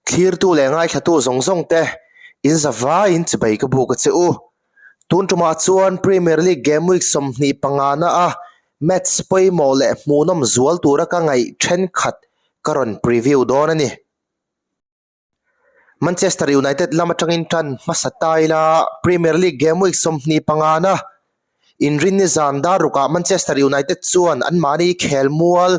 Thlirtu leh ngaithlatu zawng zawng te in zavaiin chibai ka buk a che u. Tun tumah chuan Premier League game week 25 na a match pawimawh leh hmuhnawm zual tura ka ngaih thenkhat ka rawn preview dawn a ni. Manchester United lam atangin tan hmasa ta ila Premier League game week 25 na Inrinni zan dar rukah Manchester United chuan anmahni khelmual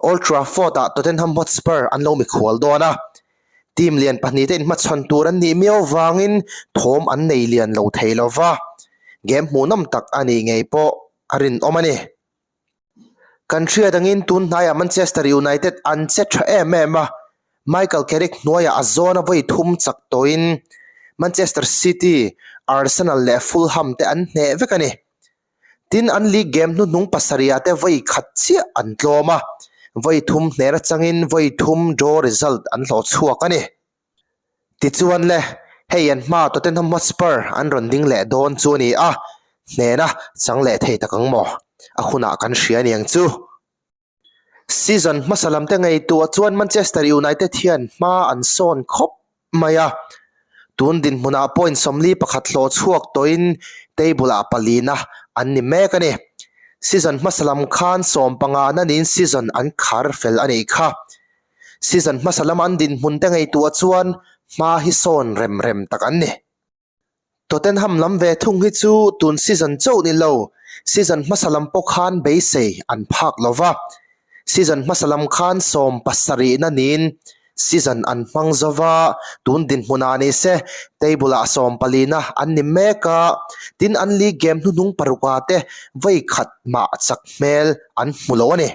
Old Trafford-ah Tottenham Hotspur an lo mikhual dawn a. Team lian pahnihte inhmachhawn tur an nih miau vangin thawm an nei lian lo thei lo va, game hmuhnawm tak a nih ngei pawh a rinawm a ni. Kan hriat angin tun hnaiah Manchester United an che tha em em a, Michael Carrick hnuaiah a zawn a vawi thum chak tawhin Manchester City, Arsenal leh Fulham te an hneh vek a ni. Tin, an league game hnuhnung pasarihah te vawi khat chiah an tlawm a, vawi thum hner atangin vawi thum draw result an hlawh chhuak a ni. Tichuan le, hei an hma Tottenham Hotspur an rawn ding leh dawn chu a ni a, hnena chang leh thei tak ang maw? A hunah kan hria aniang chu. Season hmasa lam te ngaihtuah chuan Manchester United hian hma an sawn khawp mai a, tun dinhmunah point 41 hlawh chhuak tawhin table-ah palina an ni mek a ni. Season hmasa lam khan sawmpangana niin season an khar fel a nih kha. Season hmasa lama an dinhmun te ngaihtuah chuan hma hi sawn rem rem tak an ni. Tottenham lam ve thung hi chu tun season chauh ni lo, season hmasa lam pawh khan beisei an phak lo va. Season hmasa lam khan 70na niin season an hmang zo va, tun dinhmunah ni se table-ah 14na an ni mek a, tin an league game hnuhnung paruka te vawi khat mah chak hmel an hmu lo a ni.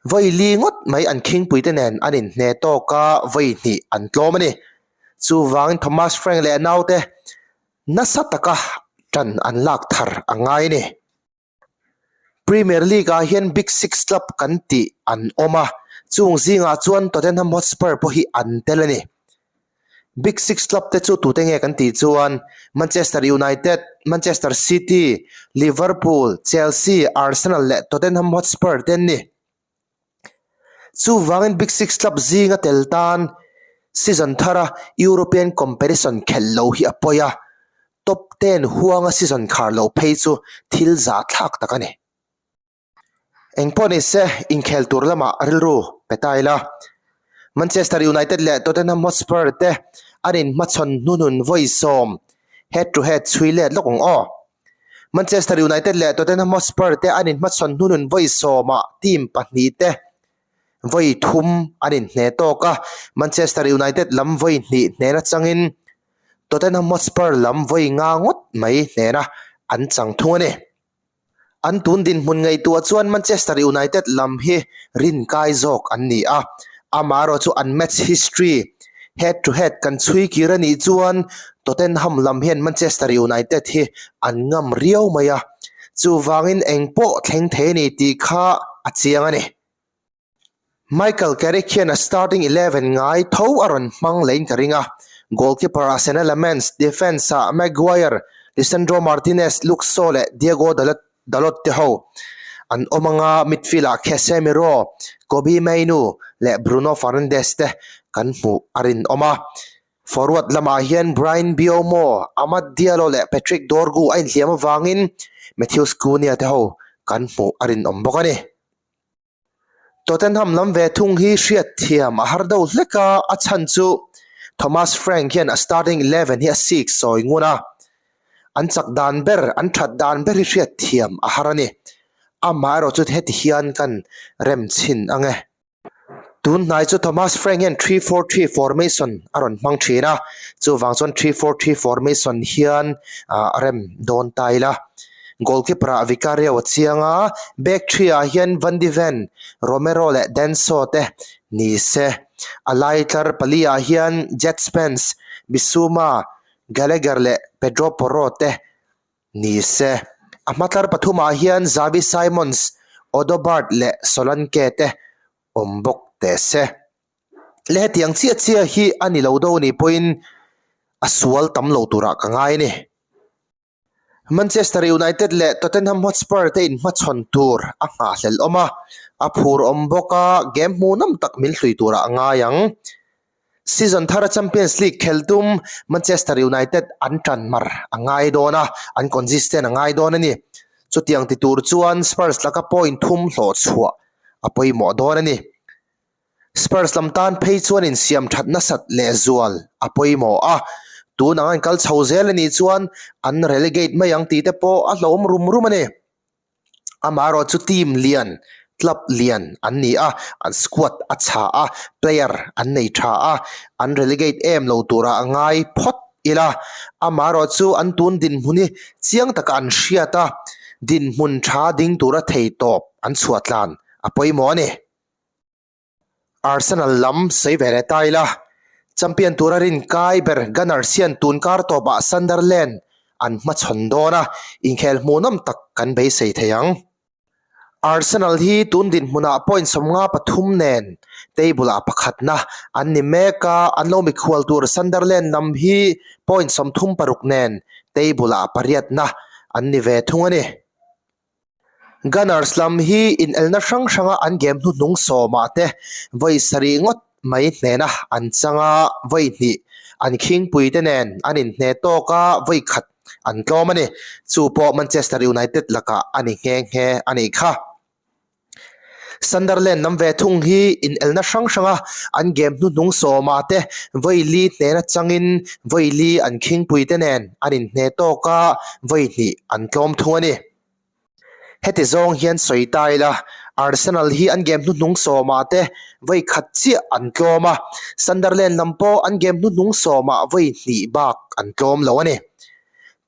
Vawi li ngawt mai an khingpuite nen an inhne tawk a, vawi hnih an tlawm a ni. Chuvangin Thomas Frank leh a naute nasa taka tan an lak thar a ngai a ni. Premier League-ah hian Big Six club kan tih an awm a, chung zingah chuan Tottenham Hotspur pawh hi an tel a ni. Big Six club te chu tute nge kan tih chuan Manchester United, Manchester City, Liverpool, Chelsea, Arsenal leh Tottenham Hotspur te an ni. Chuvangin Big Six club zinga tel tan season thara European competition khelh lo hi a pawi a, top ten huanga season khar loh phei chu thil zahthlak tak a ni. Engpawh ni se, inkhel tur lamah rilru pe ta ila. Manchester United leh Tottenham Hotspur te an inhmachhawn hnuhnun vawi sawm head to head chhui let lawk ang aw. Manchester United leh Tottenham Hotspur te an inhmachhawn hnuhnun vawi sawmah team pahnih te vawi thum an inhne tawk a, Manchester United lam vawi hnih hnena changin Tottenham Hotspur lam vawi nga ngawt mai hnena an chang thung a ni. An tun dinhmun ngaihtuah chuan Manchester United lam hi rinkai zawk an ni a, amaherawh chu an match history head to head kan chhui kir a nih chuan Tottenham lam hian Manchester United hi an ngam riau mai a, chuvangin engpawh thleng thei a ni tih kha a chiang a ni. Michael Carrick hian a starting 11 ngai tho a rawn hmang leiin ka ring a, goalkeeper ah Senne Lammens, defence ah Maguire, Lisandro Martinez, Luke Shaw leh Diogo Dalot te ho an awm anga, midfield ah Casemiro, Kobbie Mainoo leh Bruno Fernandes te kan hmuh a rinawm a. Forward lamah hian Bryan Mbeumo, Amad Diallo leh Patrick Dorgu a inhliam avangin Matheus Cunha te ho kan hmuh a rinawm bawk a ni. Tottenham lam ve thung hi hriat thiam a har deuh hlek a, a chhan chu Thomas Frank hian a starting 11 hi a sik sawi ngun a, an chak dan ber, an that dan ber hi hriat thiam a har a ni. Amaherawh chu heti hian kan rem chhin ang e. Tun hnai chu Thomas Frank hian 3-4-3 formation a rawn hmang thin a, chuvang chuan 3-4-3 formation hian a rem dawn ta ila. Goalkeeper ah Vicario a chiang a, back three ah hian Van de Ven, Romero leh Danso te ni se. A lai tlar pali ah hian Djed Spence, Bissouma, Gallagher leh Pedro Porro te ni se. A hma tlar pathum ah hian Xavi Simons, Odobert leh Solanke te awm bawk teh se. Le hetiang chiah chiah hi a ni lo deuh a nih pawhin a sual tam lo turah ka ngai a ni. Manchester United leh Tottenham Hotspur te inhmachhawn tur a nghahhlelh awm a, a phur awm bawk a, game hmuhnawm tak min hlui turah a ngai ang. Season thara Champions League khel tum Manchester United an tan mar a ngai dawn a, an consistent a ngai dawn a ni. Chutiang ti tur chuan Spurs laka point thum hlawh chhuah a pawimawh dawn a ni. Spurs lam tan phei chuan insiam that nasat lehzual a pawimawh a, tun ang an kal chho zel a nih chuan an relegate mai ang tih te pawh a hlauhawm rum rum a ni. Amaherawh chu team lian, club lian an ni a, an squad a chha a, player an nei tha a, an relegate em lo turah a ngai phawt ila. Amaherawh chu an tun dinhmun hi chiang taka an hriat a, dinhmun tha ding tura thei tawp an chhuah tlan a pawimawh a ni. Arsenal lam sawi ve leh ta ila, champion tura rin kai ber Gunners hian tun kar tawpah Sunderland an hmachhawn dawn a, inkhel hmuhnawm tak kan beisei thei ang. Arsenal hi tun dinhmunah point 53 nen table-ah pakhatna an ni mek a, an lo mikhual tur Sunderland lam hi point 36 nen table-ah pariatna an ni ve thung a ni. Gunners lam hi inelna hrang hranga an game hnuhnung sawmah te vawi sarih ngawt mai hnena an chang a, vawi hnih an khingpui te nen an inhne tawk a, vawi khat an tlawm a ni. Chu pawh Manchester United lakah a ni nghe nghe a nih kha. Sunderland lam ve thung hi inelna hrang hranga an game hnuhnung sawmah te vawi li hnena changin vawi li an khingpui te nen an inhne tawk a, vawi hnih an tlawm thung a ni. Heti zawng hian sawi ta ila, Arsenal hi an game hnuhnung sawmah te vawi khat chiah an tlawm a, Sunderland lam pawh an game hnuhnung sawmah vawi hnih bak an tlawm lo a ni.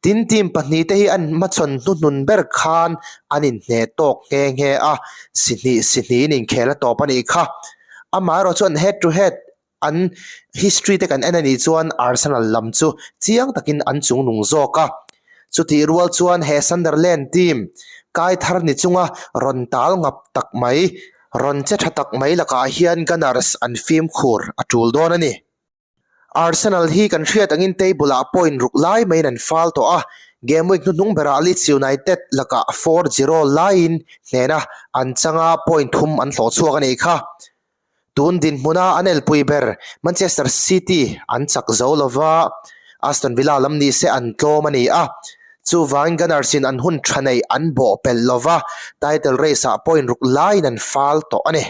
Tin, team pahnihte hi an hmachhawn hnuhnun ber khan an inhne tawk nghe nghe a, si hnih si hnihin inkhel a tawp a nih kha. Amaherawhchu an head to head An history te kan en a nih chuan Arsenal lam chu chiang takin an chungnung zawk a. Chutih rual chuan he Sunderland team kai thar ni chunga rawn tal ngap tak mai, rawn che tha tak mai lakah hian Gunners an fimkhur a tul dawn a ni. Arsenal hi kan hriat angin table ah point ruk lai maiin an fal tawh a, game week hnuhnung berah Leeds United lakah 4-0 laiin hnehna an chang a, point thum an hlawh chhuak a nih kha. Tun dinhmuna an elpui ber Manchester City an chak zo lova, Aston Villa lam ni se an tlawm a ni a. Chuvangin Gunners in an hun tha neih an bawh pelh lova, title race ah point ruk laiin an fal tawh a ni.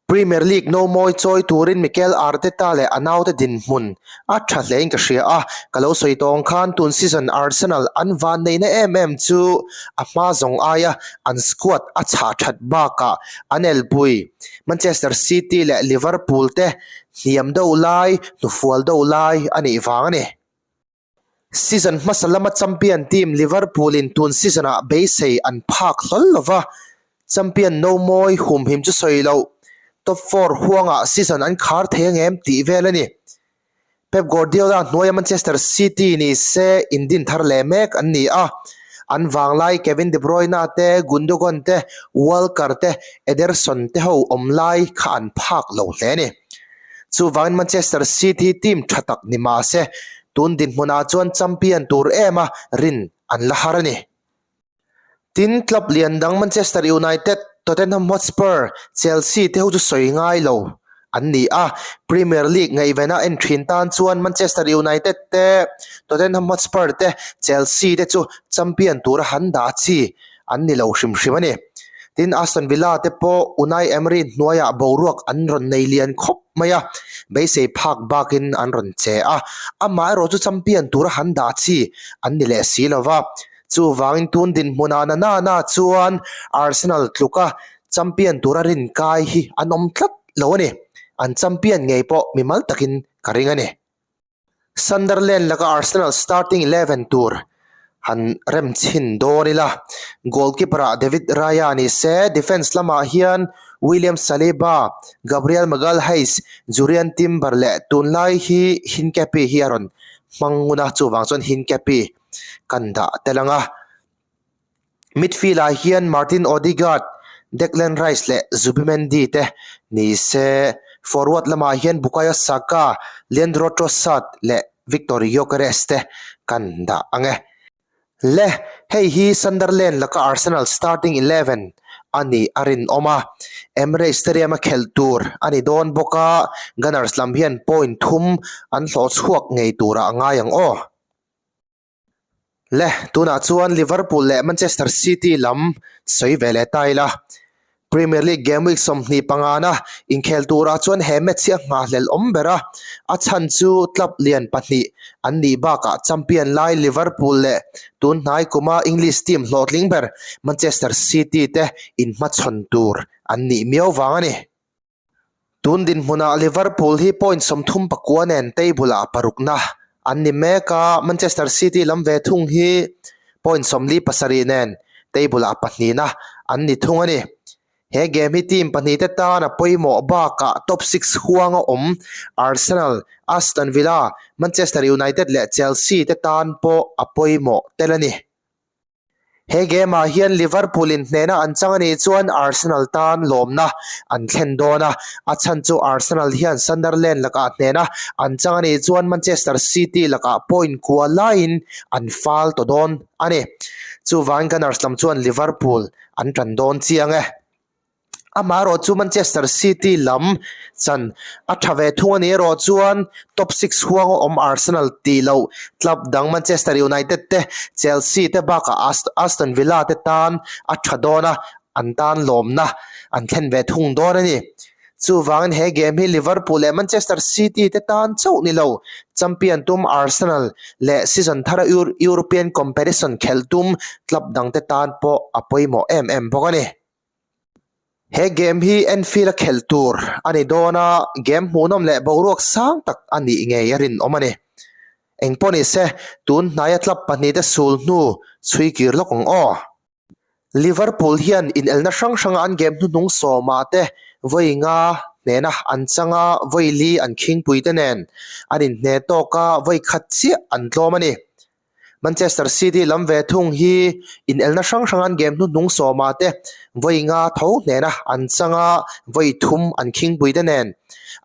Premier League no mawi chawi turin Mikel Arteta leh a naute dinhmun a tha hlein ka hria a, ka lo sawi tawng khan tun season Arsenal an van neihna em em chu a hma zawng aia an squad a chhah that bakah an elpui Manchester City leh Liverpool te hniam deuh lai, hnufual deuh lai a nih vang a ni. Season hmasa lama champion team Liverpool in tun season ah beisei an phak hlawl lova, champion no mawi humhim chu sawi loh, top four huangah season an khar thei angem tih vel a ni. Pep Guardiola hnuaia Manchester City ni se indin thar leh mek an ni a, an vanglai Kevin De Bruyne te, Gundogan te, Walker te, Ederson te ho awm lai kha an phak lo hle a ni. Chuvangin Manchester City team tha tak ni mah se, tun dinhmunah chuan champion tur ema rin an la har a ni. Tin, club lian dang Manchester United, Tottenham Hotspur, Chelsea te ho chu sawi ngai lo an ni a, Premier League ngaihvena en thin tan chuan Manchester United te, Tottenham Hotspur te, Chelsea te chu champion tura han dah chi an ni lo hrim hrim a ni. Tin, Aston Villa te pawh Unai Emery hnuaiah boruak an rawn nei lian khawp mai a, beisei phak bakin an rawn che a, amaherawh chu champion tura han dah chi an ni leh si lo va. Chuvangin tun dinhmunah na na na chuan Arsenal tluka champion tura rinkai hi an awm tlat lo a ni. An champion ngei pawh mimal takin ka ring a ni. Sunderland laka Arsenal starting 11 tur han rem chhin dawn ila. Goalkeeper ah David Raya ni se, defence lamah hian William Saliba, Gabriel Magalhaes, Jurrien Timber leh tunlai hi Hincapie hi a rawn hmang ngun a, chuvang chuan Hincapie kan dah tel ang a. Midfield ah hian Martin Odegaard, Declan Rice leh Zubimendi te ni se, forward lamah hian Bukayo Saka, Leandro Trossard leh Viktor Gyokeres te kan dah ang e. Le, hei hi Sunderland laka Arsenal starting 11. a nih a rinawm a. Emirates Stadium a khelh tur a ni dawn bawk a, Gunners lam hian point thum an hlawh chhuak ngei turah a ngai ang aw. Le, tunah chuan Liverpool leh Manchester City lam sawi ve leh ta ila. Premier League game week 25 na inkhel turah chuan he match hi a nghahhlelh awm ber a, a chhan chu club lian pahnih an nih bakah champion lai Liverpool leh tun hnai kuma English team hlawhtling ber Manchester City te inhmachhawn tur an nih miau vang a ni. Tun dinhmunah Liverpool hi point 39 nen table-ah parukna an ni mek a, Manchester City lam ve thung hi point 47 nen table-ah pahnihna an ni thung a ni. He game hi team pahnihte tan a pawimawh bakah top six huanga awm Arsenal, Aston Villa, Manchester United leh Chelsea te tan pawh a pawimawh tel a ni. He game ah hian Liverpool in hnehna an chang a nih chuan Arsenal tan lawmna an thlen dawn a, a chhan chu Arsenal hian Sunderland lakah hnehna an chang a nih chuan Manchester City lakah point kua laiin an fal tawh dawn a ni. Chuvangin Gunners lam chuan Liverpool an tan dawn chiang e. Amaherawh chu Manchester City lam chan a tha ve thung a ni erawh chuan top six huanga awm Arsenal tih loh club dang Manchester United te, Chelsea te bakah Aston Villa te tan a tha dawn a, an tan lawmna an thlen ve thung dawn a ni. Chuvangin he game hi Liverpool leh Manchester City te tan chauh ni lo, champion tum Arsenal leh season thara European competition khelh tum club dangte tan pawh a pawimawh em em bawk a ni. He game hi Anfield a khelh tur a ni dawn a, game hmuhnawm leh boruak sang tak a nih ngei a rinawm a ni. Engpawh ni se, tun hnaia club pahnihte sul hnu chhui kir lawk ang aw. Liverpool hian inelna hrang hranga an game hnuhnung sawmah te vawi nga hnena an chang a, vawi li an khingpui te nen an inhne tawk a, vawi khat chiah an tlawm a ni. Manchester City lam ve thung hi inelna hrang hrang an game hnuhnung sawma te vawi nga tho hnena an chang a, vawi thum an khingpui te nen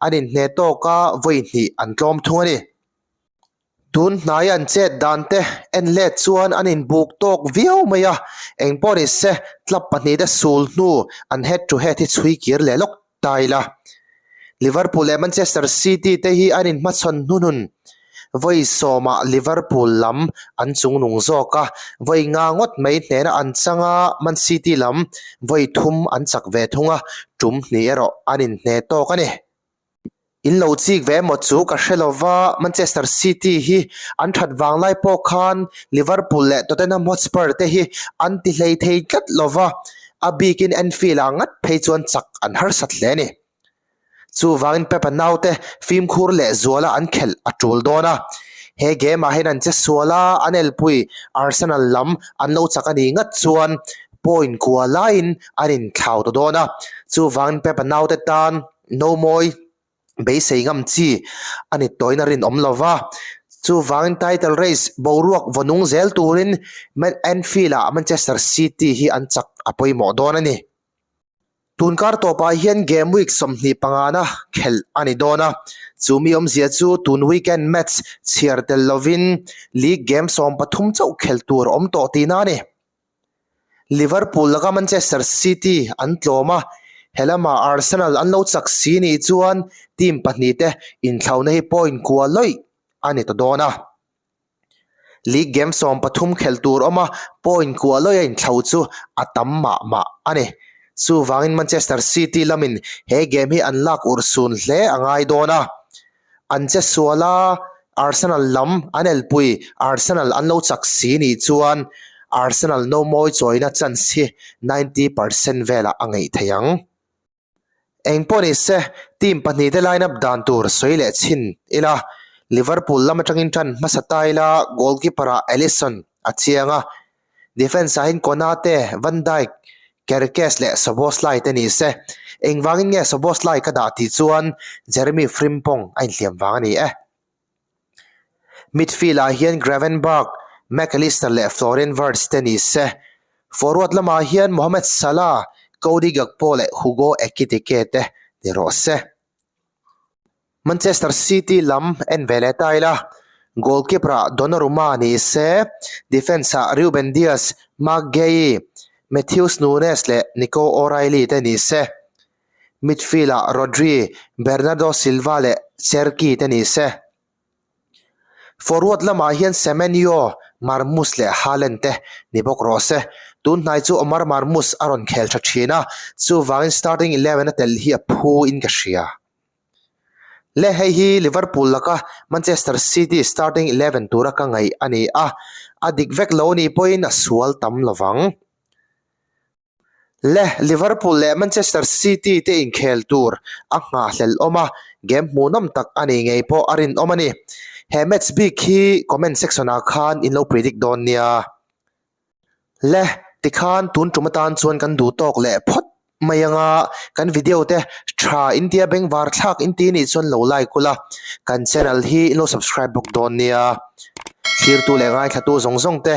an inhne tawk a, vawi hnih an tlawm thung a ni. Tun hnaia an chet dan te en let chuan an inbuk tawk viau mai a, engpawh ni se club pahnih te sul hnu an head to head hi chhui kir leh lawk ta ila. Liverpool leh Manchester City te hi an inhmachhawn hnuhnun. Vawi sawmah Liverpool lam an chungnung zawk a, vawi nga ngawt mai hnena an chang a, Man City lam vawi thum an chak ve thung a, tum hnih erawh an inhne tawk a ni. In lo chik ve emaw chu ka hre lo va, Manchester City hi an that vang lai pawh khan Liverpool leh Tottenham Hotspur te hi an ti hlei thei tlat lo va, a bikin Anfield ah ngat phei chuan chak an harsat hle a ni. Chuvangin Pep-a naute fimkhur leh zuala an khelh a tul dawn a, he game ah hian an che sual a, an elpui Arsenal lam an lo chak a nih ngat chuan point kua laiin an inthlau ta dawn a, chuvangin Pep-a naute tan No mawi beisei ngam chi a ni tawhin a rinawm lo va, chuvangin title race boruak vaw nung zel turin Anfield-ah Manchester City hi an chak a pawimawh dawn a ni. Tun kar tawpah hian game week 25 na khelh a ni dawn a, chumi awmzia chu tun weekend match chhiar tel lovin league game 13 chauh khelh tur a awm tawh tihna a ni. Liverpool laka Manchester City an tlawm a, he lamah Arsenal an lo chak si nih chuan team pahnihte inthlauhna hi point kua lawih a ni ta dawn a. League game 13 khelh tur awm a, point kua lawih a inthlau chu a tam mah mah a ni. Chuvangin Manchester City lamin he game hi an lak urhsun hle a ngai dawn a. An che sual a, Arsenal lam an elpui, Arsenal an lo chak si nih chuan Arsenal no mawi chawina chance hi 90% velah a ngeih thei ang. Engpawh ni se, team pahnihte line up dan tur sawi leh chhin ila, Liverpool lam atangin tan hmasa ta ila goalkeeper ah Alisson a chiang a, Defence ah hian Konate, Van Dijk, Kerkez leh Szoboszlai te ni se. Engvangin nge Szoboszlai ka dah tih chuan Jeremy Frimpong a inhliam vang a ni e. Midfield ah hian Gravenberch, Mac Allister leh Florian Wirtz te ni se. Forward lamah hian Mohamed Salah, Cody Gakpo leh Hugo Ekitike te ni rawh se. Manchester City lam en ve leh ta ila, goalkeeper ah Donnarumma ni se, defence ah Ruben Dias, Marc Guehi, Matheus Nunes leh Nico O'Reilly te ni se. Midfield-ah Rodri, Bernardo Silva leh Cherki te ni se. Forward lamah hian Semenyo, Marmoush leh Haaland te ni bawk rawh se. Tun hnai chu Omar Marmoush a rawn khel tha thin a, chuvangin starting eleven a tel hi a phu in ka hria. Le hei hi Liverpool laka Manchester City starting 11 tura ka ngaih a ni a, a dik vek lo nih pawhin a sual tam lovang. Le Liverpool leh Manchester City te inkhel tur a nghahhlelh awm a, game hmuhnawm tak a nih ngei pawh a rinawm a ni. He match bik hi comment section ah khan in lo predict dawn nia. Le, tikhan tun tum atan chuan kan duh tawk leh phawt mai anga kan video te tha intia bengvar thlak inti nih chuan lo like ula, kan channel hi in lo subscribe bawk dawn nia. Thirtu leh ngaithlatu zawng zawng te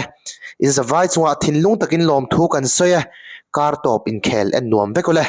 in zavai chungah thinlung takin lawmthu kan sawi e, kar tawp inkhel en nuam vek ule.